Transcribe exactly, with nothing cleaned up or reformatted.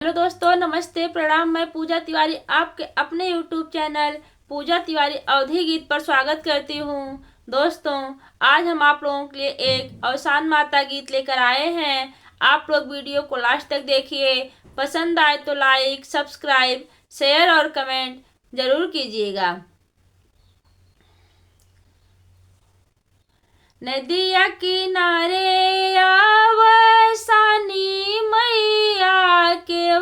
हेलो दोस्तों, नमस्ते, प्रणाम। मैं पूजा तिवारी आपके अपने YouTube चैनल पूजा तिवारी अवधी गीत पर स्वागत करती हूँ। दोस्तों, आज हम आप लोगों के लिए एक अवसान माता गीत लेकर आए हैं। आप लोग वीडियो को लास्ट तक देखिए। पसंद आए तो लाइक, सब्सक्राइब, शेयर और कमेंट जरूर कीजिएगा। नदिया किनारे अवसानी मैया के